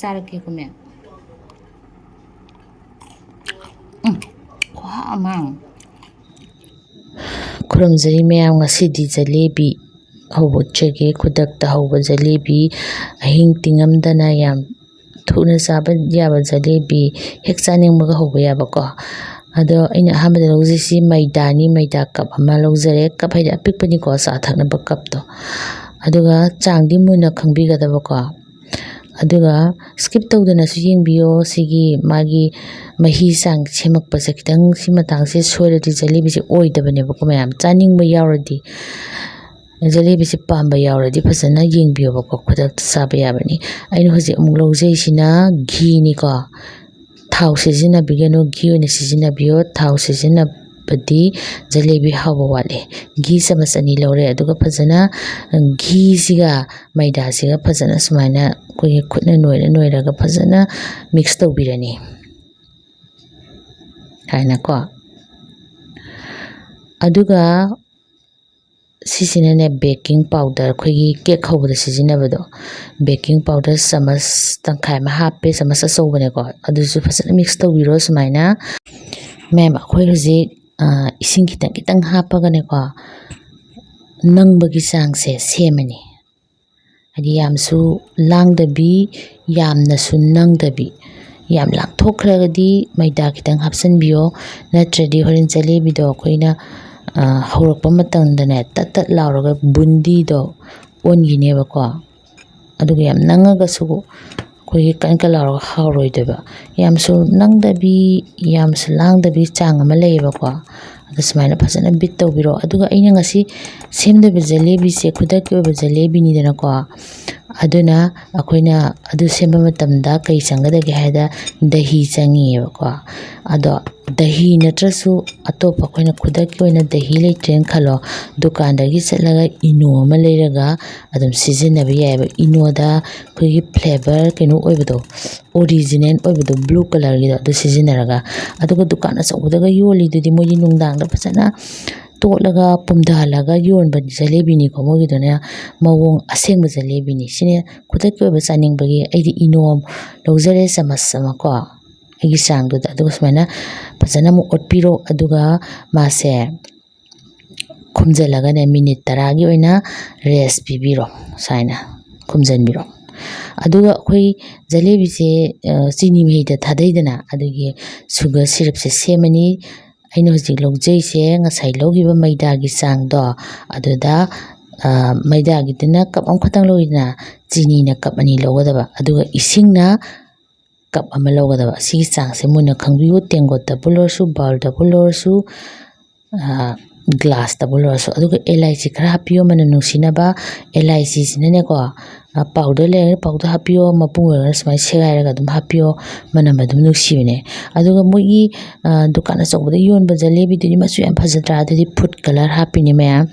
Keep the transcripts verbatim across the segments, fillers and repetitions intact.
ꯆꯥꯔꯛꯀꯦꯀꯣ ꯃꯌꯥꯝ꯫ ꯎꯝ, ꯈꯨꯍꯥꯎ ꯑꯃ꯫ ꯈꯨꯔꯨꯝꯖꯔꯤ ꯃꯌꯥꯝ, ꯉꯁꯤꯗꯤ ꯖꯂꯦꯕꯤ ꯍꯧꯕ ꯎꯠꯆꯒꯦ꯫ ꯈꯨꯗꯛꯇ ꯍꯧꯕ ꯖꯂꯦꯕꯤ, ꯑꯍꯤꯡ ꯇꯤꯡꯉꯝꯗꯅ ꯌꯥꯝ ꯊꯨꯅ ꯆꯥꯕ ꯌꯥꯕ ꯖꯂꯦꯕꯤ, ꯍꯦꯛ ꯆꯥꯅꯤꯡꯕꯒ ꯍꯧꯕ ꯌꯥꯕꯀꯣ꯫ ꯑꯗꯣ ꯑꯩꯅ ꯑꯍꯥꯟꯕꯗ ꯂꯧꯖꯩꯁꯤ ꯃꯩꯗꯥꯅꯤ, ꯃꯩꯗꯥ ꯀꯞ ꯑꯃ ꯂꯧꯖꯔꯦ꯫ ꯀꯞ ꯍꯥꯏꯗꯤ ꯑꯄꯤꯛꯄꯅꯤꯀꯣ, ꯆꯥ ꯊꯛꯅꯕ ꯀꯞꯇꯣ꯫ ꯑꯗꯨꯒ ꯆꯥꯡꯗꯤ ꯃꯨꯟꯅ ꯈꯪꯕꯤꯒꯗꯕꯀꯣ꯫ ꯑꯗꯨꯒ skip ꯇꯧꯗꯅꯁꯨ ꯌꯦꯡꯕꯤꯌꯣ꯫ ꯁꯤꯒꯤ ꯃꯥꯒꯤ ꯃꯍꯤ ꯆꯥꯡ ꯁꯦꯝꯃꯛꯄꯁꯦ ꯈꯤꯇꯪ, ꯁꯤ ꯃꯇꯥꯡꯁꯦ ꯁꯣꯏꯔꯗꯤ ꯖꯂꯦꯕꯤꯁꯦ ꯑꯣꯏꯗꯕꯅꯦꯕꯀꯣ ꯃꯌꯥꯝ꯫ ꯆꯥꯅꯤꯡꯕ ꯌꯥꯎꯔꯗꯤ, ꯖꯂꯦꯕꯤꯁꯦ ꯄꯥꯝꯕ ꯌꯥꯎꯔꯗꯤ ꯐꯖꯅ ꯌꯦꯡꯕꯤꯌꯣꯕꯀꯣ, ꯈꯨꯗꯛꯇ ꯆꯥꯕ ꯌꯥꯕꯅꯤ꯫ ꯑꯩꯅ ꯍꯧꯖꯤꯛ ꯑꯃꯨꯛ ꯂꯧꯖꯩꯁꯤꯅ ꯘꯤꯅꯤꯀꯣ꯫ ꯊꯥꯎ ꯁꯤꯖꯤꯟꯅꯕꯤꯒꯅꯨ, ꯘꯤ ꯑꯣꯏꯅ ꯁꯤꯖꯤꯟꯅꯕꯤꯌꯣ꯫ ꯊꯥꯎ ꯁꯤꯖꯤꯟꯅꯕꯗꯤ ꯖꯂꯦꯕꯤ ꯍꯥꯎꯕ ꯋꯥꯠꯂꯦ꯫ ꯘꯤ ꯆꯥꯃꯁ ꯑꯅꯤ ꯂꯧꯔꯦ, ꯑꯗꯨꯒ ꯐꯖꯅ ꯘꯤꯁꯤꯒ ꯃꯩꯗꯥꯁꯤꯒ ꯐꯖꯅ ꯁꯨꯃꯥꯏꯅ ꯑꯩꯈꯣꯏꯒꯤ ꯈꯨꯠꯅ ꯅꯣꯏꯔ ꯅꯣꯏꯔꯒ ꯐꯖꯅ mix ꯇꯧꯕꯤꯔꯅꯤ ꯍꯥꯏꯅꯀꯣ꯫ ꯑꯗꯨꯒ ꯁꯤꯁꯤꯅꯅꯦ baking powder, ꯑꯩꯈꯣꯏꯒꯤ cake ꯍꯧꯕꯗ ꯁꯤꯖꯤꯟꯅꯕꯗꯣ, baking powder ꯆꯥꯃꯁ ꯇꯪꯈꯥꯏ ꯑꯃ ꯍꯥꯞꯄꯦ, ꯆꯥꯃꯁ ꯑꯆꯧꯕꯅꯦꯀꯣ꯫ ꯑꯗꯨꯁꯨ ꯐꯖꯅ mix ꯇꯧꯕꯤꯔꯣ ꯁꯨꯃꯥꯏꯅ꯫ ꯃꯌꯥꯝ, ꯑꯩꯈꯣꯏ ꯍꯧꯖꯤꯛ, ꯑ, ꯏꯁꯤꯡ ꯈꯤꯇꯪ ꯈꯤꯇꯪ ꯍꯥꯞꯄꯒꯅꯦꯀꯣ, ꯅꯪꯕꯒꯤ ꯆꯥꯡꯁꯦ ꯁꯦꯝꯃꯅꯤ꯫ ꯍꯥꯏꯗꯤ ꯌꯥꯝꯁꯨ ꯂꯥꯡꯗꯕꯤ, ꯌꯥꯝꯅꯁꯨ ꯅꯪꯗꯕꯤ꯫ ꯌꯥꯝ ꯂꯥꯡꯊꯣꯛꯈ꯭ꯔꯒꯗꯤ ꯃꯩꯗꯥ ꯈꯤꯇꯪ ꯍꯥꯞꯆꯤꯟꯕꯤꯌꯣ, ꯅꯠꯇ꯭ꯔꯗꯤ ꯍꯣꯔꯦꯟ ꯖꯂꯦꯕꯤꯗꯣ ꯑꯩꯈꯣꯏꯅ, ꯑ, ꯍꯧꯔꯛꯄ ꯃꯇꯝꯗꯅꯦ ꯇꯠ ꯇꯠ ꯂꯥꯎꯔꯒ ꯕꯨꯟꯗꯤꯗꯣ ꯑꯣꯟꯈꯤꯅꯦꯕꯀꯣ꯫ ꯑꯗꯨꯒ ꯌꯥꯝ ꯅꯪꯉꯒꯁꯨ ꯑꯩꯈꯣꯏꯒꯤ ꯀꯟ ꯀꯟ ꯂꯥꯎꯔꯒ ꯍꯥꯎꯔꯣꯏꯗꯣꯏꯕ꯫ ꯌꯥꯝꯁꯨ ꯅꯪꯗꯕꯤ, ꯌꯥꯝꯁꯨ ꯂꯥꯡꯗꯕꯤ ꯆꯥꯡ ꯑꯃ ꯂꯩꯌꯦꯕꯀꯣ꯫ ꯑꯗꯨ ꯁꯨꯃꯥꯏꯅ ꯐꯖꯅ beat ꯇꯧꯕꯤꯔꯣ꯫ ꯑꯗꯨꯒ ꯑꯩꯅ ꯉꯁꯤ ꯁꯦꯝꯗꯣꯏꯕ ꯖꯂꯦꯕꯤꯁꯦ ꯈꯨꯗꯛꯀꯤ ꯑꯣꯏꯕ ꯖꯂꯦꯕꯤꯅꯤꯗꯅꯀꯣ꯫ ꯑꯗꯨꯅ ꯑꯩꯈꯣꯏꯅ ꯑꯗꯨ ꯁꯦꯝꯕ ꯃꯇꯝꯗ ꯀꯩ ꯆꯪꯒꯗꯒꯦ ꯍꯥꯏꯗ ꯗꯍꯤ ꯆꯪꯉꯤꯑꯕꯀꯣ꯫ ꯑꯗꯣ ꯗꯍꯤ ꯅꯠꯇ꯭ꯔꯁꯨ ꯑꯇꯣꯞꯄ ꯑꯩꯈꯣꯏꯅ ꯈꯨꯗꯛꯀꯤ ꯑꯣꯏꯅ ꯗꯍꯤ ꯂꯩꯇ꯭ꯔꯦꯅ ꯈꯜꯂꯣ, ꯗꯨꯀꯥꯟꯗꯒꯤ ꯆꯠꯂꯒ ꯏꯅꯣ ꯑꯃ ꯂꯩꯔꯒ ꯑꯗꯨꯝ ꯁꯤꯖꯤꯟꯅꯕ ꯌꯥꯏꯑꯕ꯫ ꯏꯅꯣꯗ ꯑꯩꯈꯣꯏꯒꯤ flavour ꯀꯩꯅꯣ ꯑꯣꯏꯕꯗꯣ, original ꯑꯣꯏꯕꯗꯣ, blue colourꯒꯤꯗꯣ, ꯑꯗꯨ ꯁꯤꯖꯤꯟꯅꯔꯒ꯫ ꯑꯗꯨꯒ ꯗꯨꯀꯥꯟ ꯑꯆꯧꯕꯗꯒ ꯌꯣꯜꯂꯤꯗꯨꯗꯤ ꯃꯣꯏꯗꯤ ꯅꯨꯡꯗꯥꯡꯗ ꯐꯖꯅ ꯇꯣꯠꯂꯒ ꯄꯨꯝꯊꯍꯜꯂꯒ ꯌꯣꯟꯕ ꯖꯦꯂꯦꯕꯤꯅꯤꯀꯣ꯫ ꯃꯣꯏꯒꯤꯗꯨꯅ ꯃꯑꯣꯡ ꯑꯁꯦꯡꯕ ꯖꯦꯂꯦꯕꯤꯅꯤ꯫ ꯁꯤꯅꯦ ꯈꯨꯗꯛꯀꯤ ꯑꯣꯏꯕ ꯆꯥꯅꯤꯡꯕꯒꯤ ꯑꯩꯗꯤ ꯏꯅꯣꯝ ꯂꯧꯖꯔꯦ, ꯆꯃꯁ ꯑꯃ ꯀꯣ, ꯑꯩꯒꯤ ꯆꯥꯡꯗꯨꯗ꯫ ꯑꯗꯨꯒ ꯁꯨꯃꯥꯏꯅ ꯐꯖꯅ ꯑꯃꯨꯛ ꯑꯣꯠꯄꯤꯔꯣ꯫ ꯑꯗꯨꯒ ꯃꯥꯁꯦ ꯈꯨꯝꯖꯤꯜꯂꯒꯅꯦ, ꯃꯤꯅꯤꯠ ꯇꯔꯥꯒꯤ ꯑꯣꯏꯅ rest ꯄꯤꯕꯤꯔꯣ꯫ ꯁꯨꯃꯥꯏꯅ ꯈꯨꯝꯖꯤꯟꯕꯤꯔꯣ꯫ ꯑꯗꯨꯒ ꯑꯩꯈꯣꯏ ꯖꯦꯂꯦꯕꯤꯁꯦ, ꯑ, ꯆꯤꯅꯤ ꯃꯍꯤꯗ ꯊꯥꯗꯩꯗꯅ, ꯑꯗꯨꯒꯤ sugar syrupꯁꯦ ꯁꯦꯝꯃꯅꯤ꯫ ꯑꯩꯅ ꯍꯧꯖꯤꯛ ꯂꯧꯖꯩꯁꯦ ꯉꯁꯥꯏ ꯂꯧꯈꯤꯕ ꯃꯩꯗꯥꯒꯤ ꯆꯥꯡꯗꯣ, ꯑꯗꯨꯗ, ꯑ, ꯃꯩꯗꯥꯒꯤꯗꯨꯅ cup ꯑꯃꯈꯛꯇꯪ ꯂꯧꯏꯗꯅ, ꯆꯤꯅꯤꯅ cup ꯑꯅꯤ ꯂꯧꯒꯗꯕ, ꯑꯗꯨꯒ ꯏꯁꯤꯡꯅ cup ꯑꯃ ꯂꯧꯒꯗꯕ꯫ ꯁꯤꯒꯤ ꯆꯥꯡꯁꯦ ꯃꯨꯟꯅ ꯈꯪꯕꯤꯌꯨ꯫ ꯇꯦꯡꯀꯣꯠꯇꯕꯨ ꯂꯧꯔꯁꯨ, bowlꯗꯕꯨ ꯂꯧꯔꯁꯨ, ꯑ, glassꯇꯕꯨ ꯂꯧꯔꯁꯨ꯫ ꯑꯗꯨꯒ ꯑꯦꯂꯥꯏꯆꯤ ꯈꯔ ꯍꯥꯞꯄꯤꯌꯣ, ꯃꯅꯝ ꯅꯨꯡꯁꯤꯅꯕ꯫ ꯑꯦꯂꯥꯏꯆꯤꯁꯤꯅꯅꯦꯀꯣ, ꯑ, powder ꯂꯩꯔꯒꯅ powder ꯍꯥꯞꯄꯤꯌꯣ, ꯃꯄꯨꯝ ꯑꯣꯏꯔꯒꯅ ꯁꯨꯃꯥꯏꯅ ꯁꯦꯒꯥꯏꯔꯒ ꯑꯗꯨꯝ ꯍꯥꯞꯄꯤꯌꯣ, ꯃꯅꯝ ꯑꯗꯨꯝ ꯅꯨꯡꯁꯤꯕꯅꯦ꯫ ꯑꯗꯨꯒ ꯃꯣꯏꯒꯤ, ꯑ, ꯗꯨꯀꯥꯟ ꯑꯆꯧꯕꯗ ꯌꯣꯟꯕ ꯖꯦꯂꯦꯕꯤꯗꯨꯗꯤ ꯃꯆꯨ ꯌꯥꯝ ꯐꯖꯗ꯭ꯔꯥ? ꯑꯗꯨꯗꯤ food colour ꯍꯥꯞꯄꯤꯅꯦ ꯃꯌꯥꯝ꯫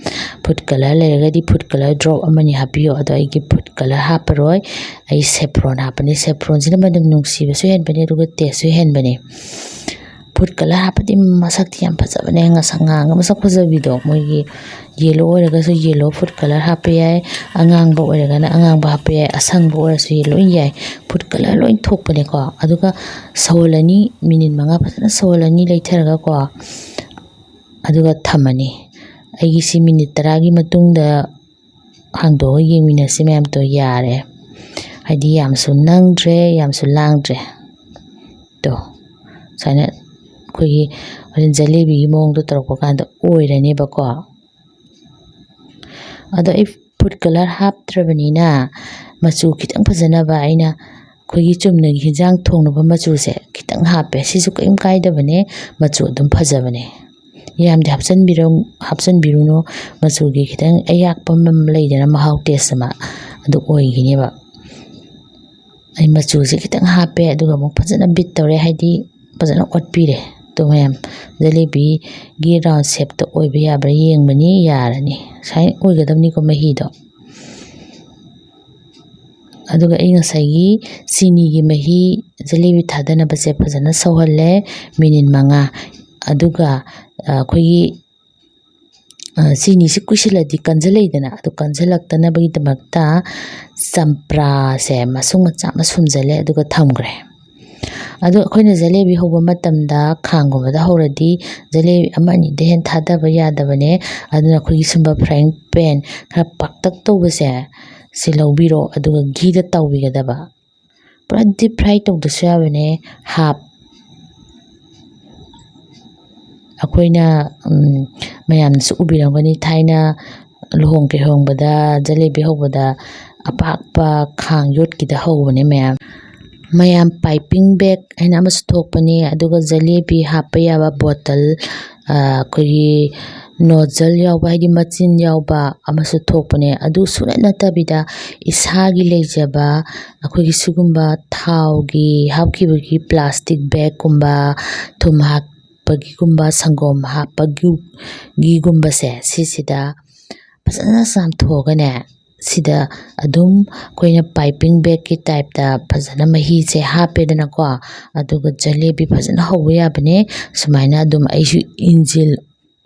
Food colour ꯂꯩꯔꯒꯗꯤ food colour drop ꯑꯃꯅꯤ ꯍꯥꯞꯄꯤꯌꯣ꯫ ꯑꯗꯣ ꯑꯩꯒꯤ food colour ꯍꯥꯞꯄꯔꯣꯏ, ꯑꯩ saffron ꯍꯥꯞꯄꯅꯤ꯫ Saffronꯁꯤꯅ ꯃꯅꯝ ꯅꯨꯡꯁꯤꯕꯁꯨ ꯍꯦꯟꯕꯅꯤ, ꯑꯗꯨꯒ tasteꯁꯨ ꯍꯦꯟꯕꯅꯤ꯫ Food colour ꯍꯥꯞꯄꯗꯤ ꯃꯁꯛꯇꯤ ꯌꯥꯝ ꯐꯖꯕꯅꯦ, ꯉꯁꯪ ꯉꯥꯡꯉꯒ ꯃꯁꯛ ꯐꯖꯕꯤꯗꯣ꯫ ꯃꯣꯏꯒꯤ yellow ꯑꯣꯏꯔꯒꯁꯨ yellow food colour ꯍꯥꯞꯄ ꯌꯥꯏ, ꯑꯉꯥꯡꯕ ꯑꯣꯏꯔꯒꯅ ꯑꯉꯥꯡꯕ ꯍꯥꯞꯄ ꯌꯥꯏ, ꯑꯁꯪꯕ ꯑꯣꯏꯔꯁꯨ ꯂꯣꯏ ꯌꯥꯏ꯫ Food colour ꯂꯣꯏ ꯊꯣꯛꯄꯅꯦꯀꯣ꯫ ꯑꯗꯨꯒ ꯁꯧꯍꯜꯂꯅꯤ, ꯃꯤꯅꯤꯠ ꯃꯉꯥ ꯐꯖꯅ ꯁꯧꯍꯜꯂꯅꯤ ꯂꯩꯊꯔꯒꯀꯣ, ꯑꯗꯨꯒ ꯊꯝꯃꯅꯤ꯫ ꯑꯩꯒꯤ ꯁꯤ ꯃꯤꯅꯤꯠ ꯇꯔꯥꯒꯤ ꯃꯇꯨꯡꯗ ꯍꯥꯡꯗꯣꯛꯑꯒ ꯌꯦꯡꯃꯤꯟꯅꯁꯤ ꯃꯌꯥꯝꯗꯣ꯫ ꯌꯥꯔꯦ, ꯍꯥꯏꯗꯤ ꯌꯥꯝꯁꯨ ꯅꯪꯗ꯭ꯔꯦ, ꯌꯥꯝꯁꯨ ꯂꯥꯡꯗ꯭ꯔꯦ꯫ ꯇꯣ, ꯁꯨꯃꯥꯏꯅ ꯑꯩꯈꯣꯏꯒꯤ ꯍꯣꯔꯦꯟ ꯖꯦꯂꯦꯕꯤꯒꯤ ꯃꯑꯣꯡꯗꯣ ꯇꯧꯔꯛꯄ ꯀꯥꯟꯗ ꯑꯣꯏꯔꯅꯦꯕꯀꯣ꯫ ꯑꯗꯣ ꯑꯩ food colour ꯍꯥꯞꯇ꯭ꯔꯕꯅꯤꯅ ꯃꯆꯨ ꯈꯤꯇꯪ ꯐꯖꯅꯕ ꯑꯩꯅ ꯑꯩꯈꯣꯏꯒꯤ ꯆꯨꯝꯅꯒꯤ ꯍꯤꯟꯖꯥꯡ ꯊꯣꯡꯅꯕ ꯃꯆꯨꯁꯦ ꯈꯤꯇꯪ ꯍꯥꯞꯄꯦ꯫ ꯁꯤꯁꯨ ꯀꯔꯤꯝ ꯀꯥꯏꯗꯕꯅꯦ, ꯃꯆꯨ ꯑꯗꯨꯝ ꯐꯖꯕꯅꯦ꯫ ꯌꯥꯝꯗꯤ ꯍꯥꯞꯆꯤꯟꯕꯤꯔꯝ-, ꯍꯥꯞꯆꯤꯟꯕꯤꯔꯨꯅꯨ꯫ ꯃꯆꯨꯒꯤ ꯈꯤꯇꯪ ꯑꯌꯥꯛꯄ ꯑꯃ ꯂꯩꯗꯅ, ꯃꯍꯥꯎ taste ꯑꯃ ꯑꯗꯨ ꯑꯣꯏꯒꯅꯦꯕ꯫ ꯑꯩ ꯃꯆꯨꯁꯦ ꯈꯤꯇꯪ ꯍꯥꯞꯄꯦ, ꯑꯗꯨꯒ ꯑꯃꯨꯛ ꯐꯖꯅ beat ꯇꯧꯔꯦ, ꯍꯥꯏꯗꯤ ꯐꯖꯅ ꯑꯣꯠꯄꯤꯔꯦ꯫ ꯑꯗꯨ ꯃꯌꯥꯝ ꯖꯦꯂꯦꯕꯤꯒꯤ round shapeꯇ ꯑꯣꯏꯕ ꯌꯥꯕ꯭ꯔꯥ ꯌꯦꯡꯕꯅꯤ, ꯌꯥꯔꯅꯤ꯫ ꯁꯨꯃꯥꯏꯅ ꯑꯣꯏꯒꯗꯕꯅꯤꯀꯣ ꯃꯍꯤꯗꯣ꯫ ꯑꯗꯨꯒ ꯑꯩ ꯉꯁꯥꯏꯒꯤ ꯆꯤꯅꯤꯒꯤ ꯃꯍꯤ ꯖꯦꯂꯦꯕꯤ ꯊꯥꯗꯅꯕꯁꯦ ꯐꯖꯅ ꯁꯧꯍꯜꯂꯦ ꯃꯤꯅꯤꯠ ꯃꯉꯥ꯫ ꯑꯗꯨꯒ, ꯑ, ꯑꯩꯈꯣꯏꯒꯤ ꯆꯤꯅꯤꯁꯤ ꯀꯨꯏꯁꯤꯜꯂꯗꯤ ꯀꯟꯁꯤꯜꯂꯛꯏꯗꯅ, ꯑꯗꯨ ꯀꯟꯁꯤꯜꯂꯛꯇꯅꯕꯒꯤꯗꯃꯛꯇ ꯆꯝꯄ꯭ꯔꯥꯁꯦ ꯃꯁꯨꯡ ꯃꯆꯥ ꯑꯃ ꯁꯨꯝꯖꯜꯂꯦ, ꯑꯗꯨꯒ ꯊꯝꯈ꯭ꯔꯦ꯫ ꯑꯗꯣ ꯑꯩꯈꯣꯏꯅ ꯖꯦꯂꯦꯕꯤ ꯍꯧꯕ ꯃꯇꯝꯗ ꯈꯥꯡꯒꯨꯝꯕꯗ ꯍꯧꯔꯗꯤ ꯖꯦꯂꯦꯕꯤ ꯑꯃ ꯑꯅꯤꯗ ꯍꯦꯟꯅ ꯊꯥꯗꯕ ꯌꯥꯗꯕꯅꯦ꯫ ꯑꯗꯨꯅ ꯑꯩꯈꯣꯏꯒꯤ ꯁꯨꯝꯕ frying pan ꯈꯔ ꯄꯥꯛꯇꯛ ꯇꯧꯕꯁꯦ, ꯁꯤ ꯂꯧꯕꯤꯔꯣ, ꯑꯗꯨꯒ ꯘꯤꯗ ꯇꯥꯎꯕꯤꯒꯗꯕ꯫ ꯄꯨꯔꯥ deep fry ꯇꯧꯗ꯭ꯔꯁꯨ ꯌꯥꯕꯅꯦ꯫ ꯍꯥꯞ ꯑꯩꯈꯣꯏꯅ, ꯎꯝ, ꯃꯌꯥꯝꯅꯁꯨ ꯎꯕꯤꯔꯝꯒꯅꯤ, ꯊꯥꯏꯅ ꯂꯨꯍꯣꯡ ꯀꯩꯍꯣꯡꯕꯗ ꯖꯦꯂꯦꯕꯤ ꯍꯧꯕꯗ ꯑꯄꯥꯛꯄ ꯈꯥꯡ ꯌꯣꯠꯀꯤꯗ ꯍꯧꯕꯅꯦ ꯃꯌꯥꯝ꯫ ꯃꯌꯥꯝ piping bag ꯍꯥꯏꯅ ꯑꯃꯁꯨ ꯊꯣꯛꯄꯅꯦ, ꯑꯗꯨꯒ ꯖꯦꯂꯦꯕꯤ ꯍꯥꯞꯄ ꯌꯥꯕ bottle, ꯑꯩꯈꯣꯏꯒꯤ nozzle ꯌꯥꯎꯕ, ꯍꯥꯏꯗꯤ ꯃꯆꯤꯟ ꯌꯥꯎꯕ ꯑꯃꯁꯨ ꯊꯣꯛꯄꯅꯦ꯫ ꯑꯗꯨ ꯁꯨꯡꯅꯠ ꯅꯠꯇꯕꯤꯗ ꯏꯁꯥꯒꯤ ꯂꯩꯖꯕ ꯑꯩꯈꯣꯏꯒꯤ ꯁꯤꯒꯨꯝꯕ ꯊꯥꯎꯒꯤ ꯍꯥꯞꯈꯤꯕꯒꯤ plastic bagꯀꯨꯝꯕ, ꯊꯨꯝ ꯍꯥꯞꯄꯒꯤꯒꯨꯝꯕ, ꯁꯪꯒꯣꯝ ꯍꯥꯞꯄꯒꯤ, ꯒꯤꯒꯨꯝꯕꯁꯦ, ꯁꯤꯁꯤꯗ ꯐꯖꯅ ꯆꯥꯝꯊꯣꯛꯑꯒꯅꯦ, ꯁꯤꯗ ꯑꯗꯨꯝ ꯑꯩꯈꯣꯏꯅ piping bagꯀꯤ typeꯇ ꯐꯖꯅ ꯃꯍꯤꯁꯦ ꯍꯥꯞꯄꯦꯗꯅꯀꯣ, ꯑꯗꯨꯒ ꯖꯦꯂꯦꯕꯤ ꯐꯖꯅ ꯍꯧꯕ ꯌꯥꯕꯅꯦ꯫ ꯁꯨꯃꯥꯏꯅ ꯑꯗꯨꯝ ꯑꯩꯁꯨ engine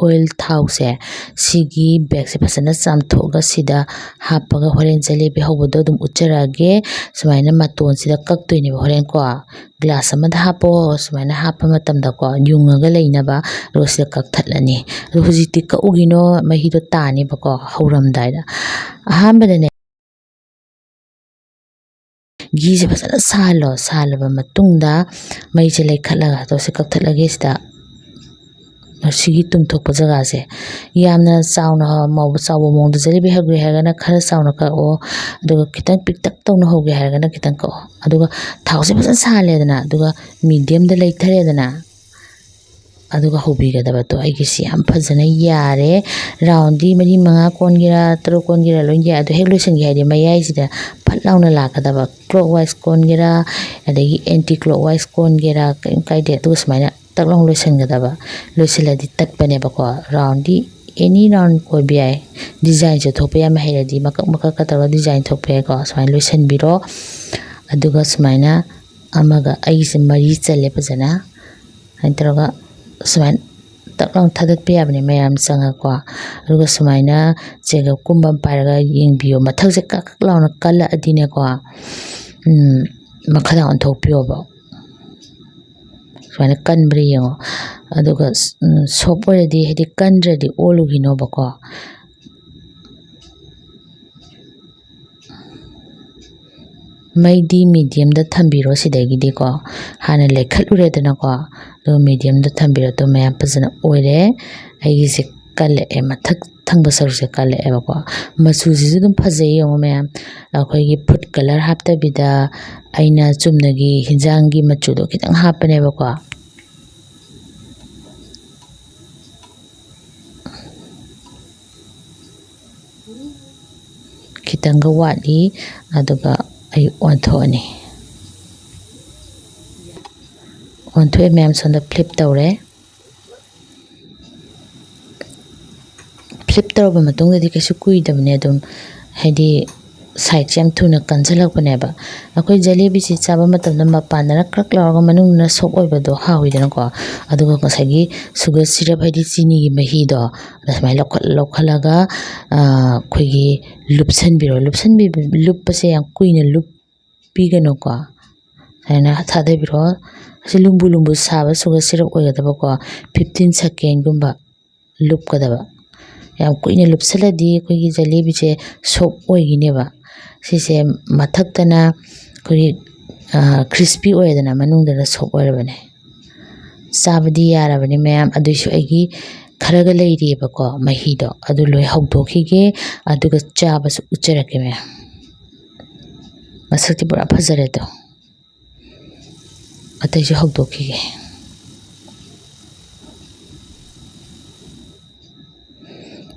oil ꯊꯥꯎꯁꯦ, ꯁꯤꯒꯤ bagꯁꯦ ꯐꯖꯅ ꯆꯥꯝꯊꯣꯛꯑꯒ ꯁꯤꯗ ꯍꯥꯞꯄꯒ ꯍꯣꯔꯦꯟ ꯖꯦꯂꯦꯕꯤ ꯍꯧꯕꯗꯣ ꯑꯗꯨꯝ ꯎꯠꯆꯔꯛꯑꯒꯦ꯫ ꯁꯨꯃꯥꯏꯅ ꯃꯇꯣꯟꯁꯤꯗ ꯀꯛꯇꯣꯏꯅꯦꯕ ꯍꯣꯔꯦꯟꯀꯣ꯫ Glass ꯑꯃꯗ ꯍꯥꯞꯄꯣ, ꯁꯨꯃꯥꯏꯅ ꯍꯥꯞꯄ ꯃꯇꯝꯗꯀꯣ, ꯌꯨꯡꯉꯒ ꯂꯩꯅꯕ꯫ ꯑꯗꯨꯒ ꯁꯤꯗ ꯀꯛꯊꯠꯂꯅꯤ꯫ ꯑꯗꯣ ꯍꯧꯖꯤꯛꯇꯤ ꯀꯛꯎꯈꯤꯅꯣ, ꯃꯍꯤꯗꯣ ꯇꯥꯅꯦꯕꯀꯣ ꯍꯧꯔꯝꯗꯥꯏꯗ꯫ ꯑꯍꯥꯟꯕꯗꯅꯦ, ꯘꯤꯁꯦ ꯐꯖꯅ ꯁꯥꯍꯜꯂꯣ꯫ ꯁꯥꯍꯜꯂꯕ ꯃꯇꯨꯡꯗ ꯃꯩꯁꯦ ꯂꯩꯈꯠꯂꯒ, ꯑꯗꯣ ꯁꯤ ꯀꯛꯊꯠꯂꯒꯦ ꯁꯤꯗ꯫ ꯃꯁꯤꯒꯤ ꯇꯨꯝꯊꯣꯛꯄ ꯖꯒꯥꯁꯦ ꯌꯥꯝꯅ ꯆꯥꯎꯅ ꯃꯧ-, ꯆꯥꯎꯕ ꯃꯑꯣꯡꯗ ꯖꯦꯂꯦꯕꯤ ꯍꯧꯒꯦ ꯍꯥꯏꯔꯒꯅ ꯈꯔ ꯆꯥꯎꯅ ꯀꯛꯑꯣ, ꯑꯗꯨꯒ ꯈꯤꯇꯪ ꯄꯤꯛꯇꯛ ꯇꯧꯅ ꯍꯧꯒꯦ ꯍꯥꯏꯔꯒꯅ ꯈꯤꯇꯪ ꯀꯛꯑꯣ꯫ ꯑꯗꯨꯒ ꯊꯥꯎꯁꯦ ꯐꯖꯅ ꯁꯥꯍꯜꯂꯦꯗꯅ, ꯑꯗꯨꯒ mediumꯗ ꯂꯩꯊꯔꯦꯗꯅ, ꯑꯗꯨꯒ ꯍꯧꯕꯤꯒꯗꯕꯗꯣ ꯑꯩꯒꯤꯁꯤ ꯌꯥꯝ ꯐꯖꯅ ꯌꯥꯔꯦ꯫ Roundꯗꯤ ꯃꯔꯤ ꯃꯉꯥ ꯀꯣꯟꯒꯦꯔꯥ, ꯇꯔꯨꯛ ꯀꯣꯟꯒꯦꯔꯥ, ꯂꯣꯏ ꯌꯥꯏ꯫ ꯑꯗꯣ ꯍꯦꯛ ꯂꯣꯏꯁꯟꯒꯦ ꯍꯥꯏꯗꯤ ꯃꯌꯥꯏꯁꯤꯗ ꯐꯠ ꯂꯥꯎꯅ ꯂꯥꯛꯀꯗꯕ, clockwise ꯀꯣꯟꯒꯦꯔꯥ, ꯑꯗꯒꯤ anti clockwise ꯀꯣꯟꯒꯦꯔꯥ, ꯀꯔꯤꯝ ꯀꯥꯏꯗꯦ꯫ ꯑꯗꯨꯒ ꯁꯨꯃꯥꯏꯅ ꯇꯛ ꯂꯥꯎꯅ ꯂꯣꯏꯁꯟꯒꯗꯕ꯫ ꯂꯣꯏꯁꯤꯜꯂꯗꯤ ꯇꯠꯄꯅꯦꯕꯀꯣ꯫ Roundꯗꯤ any round ꯀꯣꯏꯕ ꯌꯥꯏ꯫ Designꯁꯨ ꯊꯣꯛꯄ ꯌꯥꯝ ꯍꯩꯔꯗꯤ ꯃꯀꯛ ꯃꯀꯛꯀ ꯇꯧꯔꯒ design ꯊꯣꯛꯄ ꯌꯥꯏꯀꯣ꯫ ꯁꯨꯃꯥꯏꯅ ꯂꯣꯏꯁꯟꯕꯤꯔꯣ꯫ ꯑꯗꯨꯒ ꯁꯨꯃꯥꯏꯅ ꯑꯃꯒ, ꯑꯩꯒꯤꯁꯦ ꯃꯔꯤ ꯆꯜꯂꯦ ꯐꯖꯅ꯫ ꯁꯨꯃꯥꯏꯅ ꯇꯧꯔꯒ ꯁꯨꯃꯥꯏꯅ ꯇꯛ ꯂꯥꯎꯅ ꯊꯥꯗꯠꯄ ꯌꯥꯕꯅꯦ ꯃꯌꯥꯝ ꯆꯪꯉꯒꯀꯣ꯫ ꯑꯗꯨꯒ ꯁꯨꯃꯥꯏꯅ ꯆꯦꯒꯞꯀꯨꯝꯕ ꯑꯃ ꯄꯥꯏꯔꯒ ꯌꯦꯡꯕꯤꯌꯣ꯫ ꯃꯊꯛꯁꯦ ꯀꯛ ꯀꯛ ꯂꯥꯎꯅ ꯀꯜꯂꯛꯑꯗꯤꯅꯦꯀꯣ, ꯎꯝ, ꯃꯈꯥꯗ ꯑꯣꯟꯊꯣꯛꯄꯤꯌꯣꯕ꯫ ꯁꯨꯃꯥꯏꯅ ꯀꯟꯕ꯭ꯔꯥ ꯌꯦꯡꯉꯣ꯫ ꯑꯗꯨꯒ, ꯎꯝ, soft ꯑꯣꯏꯔꯗꯤ, ꯍꯥꯏꯗꯤ ꯀꯟꯗ꯭ꯔꯗꯤ ꯑꯣꯜꯂꯨꯈꯤꯅꯣꯕꯀꯣ꯫ ꯃꯩꯗꯤ mediumꯗ ꯊꯝꯕꯤꯔꯣ ꯁꯤꯗꯒꯤꯗꯤꯀꯣ꯫ ꯍꯥꯟꯅ ꯂꯩꯈꯠꯂꯨꯔꯦꯗꯅꯀꯣ, ꯑꯗꯨꯒ mediumꯗ ꯊꯝꯕꯤꯔꯣ꯫ ꯑꯗꯨ ꯃꯌꯥꯝ ꯐꯖꯅ ꯑꯣꯏꯔꯦ꯫ ꯑꯩꯒꯤꯁꯦ ꯀꯜꯂꯛꯑꯦ, ꯃꯊꯛ ꯊꯪꯕ ꯁꯔꯨꯛꯁꯦ ꯀꯜꯂꯛꯑꯦꯕꯀꯣ꯫ ꯃꯆꯨꯁꯤꯁꯨ ꯑꯗꯨꯝ ꯐꯖꯩ ꯌꯦꯡꯉꯣ ꯃꯌꯥꯝ꯫ ꯑꯩꯈꯣꯏꯒꯤ food colour ꯍꯥꯞꯇꯕꯤꯗ ꯑꯩꯅ ꯆꯨꯝꯅꯒꯤ ꯍꯤꯟꯖꯥꯡꯒꯤ ꯃꯆꯨꯗꯣ ꯈꯤꯇꯪ ꯍꯥꯞꯄꯅꯦꯕꯀꯣ꯫ ꯈꯤꯇꯪꯒ ꯋꯥꯠꯂꯤ꯫ ꯑꯗꯨꯒ ꯑꯩ ꯑꯣꯟꯊꯣꯛꯑꯅꯤ꯫ ꯑꯣꯟꯊꯣꯛꯑꯦ ꯃꯌꯥꯝ, ꯁꯣꯝꯗ flip ꯇꯧꯔꯦ꯫ Flip ꯇꯧꯔꯕ ꯃꯇꯨꯡꯗꯗꯤ ꯀꯩꯁꯨ ꯀꯨꯏꯗꯕꯅꯦ, ꯑꯗꯨꯝ, ꯍꯥꯏꯗꯤ, sideꯁꯦ ꯌꯥꯝ ꯊꯨꯅ ꯀꯟꯁꯤꯜꯂꯛꯄꯅꯦꯕ꯫ ꯑꯩꯈꯣꯏ ꯖꯦꯂꯦꯕꯤꯁꯤ ꯆꯥꯕ ꯃꯇꯝꯗ ꯃꯄꯥꯟꯗꯅ ꯀ꯭ꯔꯛ ꯂꯥꯎꯔꯒ ꯃꯅꯨꯡꯗꯅ soft ꯑꯣꯏꯕꯗꯣ ꯍꯥꯎꯋꯤꯗꯅꯀꯣ꯫ ꯑꯗꯨꯒ ꯉꯁꯥꯏꯒꯤ sugar syrup, ꯍꯥꯏꯗꯤ ꯆꯤꯅꯤꯒꯤ ꯃꯍꯤꯗꯣ, ꯑꯗ ꯁꯨꯃꯥꯏꯅ ꯂꯧꯈꯠ-, ꯂꯧꯈꯠꯂꯒ, ꯑ, ꯑꯩꯈꯣꯏꯒꯤ ꯂꯨꯞꯁꯟꯕꯤꯔꯣ꯫ ꯂꯨꯞꯁꯟꯕꯤꯕ, ꯂꯨꯞꯄꯁꯦ ꯌꯥꯝ ꯀꯨꯏꯅ ꯂꯨꯞꯄꯤꯒꯅꯨꯀꯣ꯫ ꯁꯨꯃꯥꯏꯅ ꯊꯥꯗꯕꯤꯔꯣ꯫ ꯑꯁꯤ ꯂꯨꯝꯕꯨ ꯂꯨꯝꯕꯨ ꯁꯥꯕ sugar syrup ꯑꯣꯏꯒꯗꯕꯀꯣ, fifteen secondꯒꯨꯝꯕ ꯂꯨꯞꯀꯗꯕ꯫ ꯌꯥꯝ ꯀꯨꯏꯅ ꯂꯨꯞꯁꯜꯂꯗꯤ ꯑꯩꯈꯣꯏꯒꯤ ꯖꯦꯂꯦꯕꯤꯁꯦ soft ꯑꯣꯏꯒꯤꯅꯦꯕ꯫ ꯁꯤꯁꯦ ꯃꯊꯛꯇꯅ ꯑꯩꯈꯣꯏꯒꯤ, ꯑ, crispy ꯑꯣꯏꯔꯦꯗꯅ, ꯃꯅꯨꯡꯗꯅ soft ꯑꯣꯏꯔꯕꯅꯦ꯫ ꯆꯥꯕꯗꯤ ꯌꯥꯔꯕꯅꯤ ꯃꯌꯥꯝ, ꯑꯗꯨꯏꯁꯨ ꯑꯩꯒꯤ ꯈꯔꯒ ꯂꯩꯔꯤꯑꯕꯀꯣ ꯃꯍꯤꯗꯣ, ꯑꯗꯨ ꯂꯣꯏ ꯍꯧꯗꯣꯛꯈꯤꯒꯦ, ꯑꯗꯨꯒ ꯆꯥꯕꯁꯨ ꯎꯠꯆꯔꯛꯀꯦ ꯃꯌꯥꯝ꯫ ꯃꯁꯛꯇꯤ ꯄꯨꯔꯥ ꯐꯖꯔꯦꯗꯣ꯫ ꯑꯇꯩꯁꯨ ꯍꯧꯗꯣꯛꯈꯤꯒꯦ꯫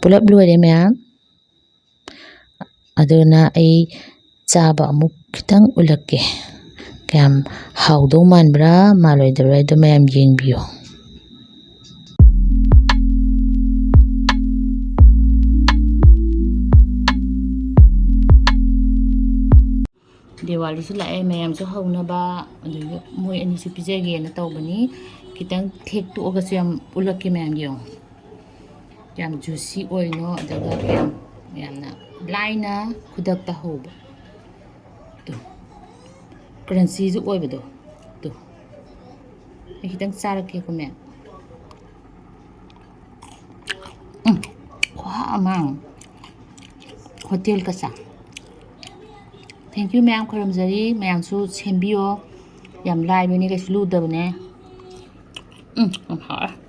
ꯄꯨꯂꯞ ꯂꯣꯏꯔꯦ ꯃꯌꯥꯝ꯫ ꯑꯗꯨꯅ ꯑꯩ ꯆꯥꯕ ꯑꯃꯨꯛ ꯈꯤꯇꯪ ꯎꯠꯂꯛꯀꯦ꯫ ꯀꯌꯥꯝ ꯍꯥꯎꯗꯧ ꯃꯥꯟꯕ꯭ꯔꯥ ꯃꯥꯜꯂꯣꯏꯗꯕ꯭ꯔꯥ ꯍꯥꯏꯗꯣ ꯃꯌꯥꯝ ꯌꯦꯡꯕꯤꯌꯨ꯫ ꯗꯤꯋꯥꯂꯤꯁꯨ ꯂꯥꯛꯑꯦ, ꯃꯌꯥꯝꯁꯨ ꯍꯧꯅꯕ, ꯑꯗꯒꯤ ꯃꯣꯏ ꯑꯅꯤꯁꯨ ꯄꯤꯖꯒꯦꯅ ꯇꯧꯕꯅꯤ꯫ ꯈꯤꯇꯪ ꯊꯦꯛꯇꯣꯛꯑꯒꯁꯨ ꯌꯥꯝ ꯎꯠꯂꯛꯀꯦ ꯃꯌꯥꯝ ꯌꯦꯡꯉꯣ꯫ ꯌꯥꯝ ꯖꯨꯁꯤ ꯑꯣꯏꯅꯣ, ꯑꯗꯨꯒ ꯌꯥꯝ, ꯌꯥꯝꯅ ꯂꯥꯏꯅ ꯈꯨꯗꯛꯇ ꯍꯧꯕ꯫ ꯇꯨ꯫ ꯀ꯭ꯔꯟꯆꯤꯁꯨ ꯑꯣꯏꯕꯗꯣ꯫ ꯇꯨ꯫ ꯑꯩ ꯈꯤꯇꯪ ꯆꯥꯔꯛꯀꯦꯀꯣ ꯃꯌꯥꯝ꯫ ꯎꯝ꯫ ꯈꯨꯍꯥꯎ ꯑꯃ꯫ ꯍꯣꯇꯦꯜꯒ ꯆꯥ꯫ Thank you ꯃꯌꯥꯝ, ꯈꯣꯏꯔꯝꯖꯔꯤ꯫ ꯃꯌꯥꯝꯁꯨ ꯁꯦꯝꯕꯤꯌꯣ꯫ ꯌꯥꯝ ꯂꯥꯏꯕꯅꯦ, ꯀꯩꯁꯨ ꯂꯨꯗꯕꯅꯦ꯫ ꯎꯝ, ꯌꯥꯝ ꯍꯥꯎꯔꯦ꯫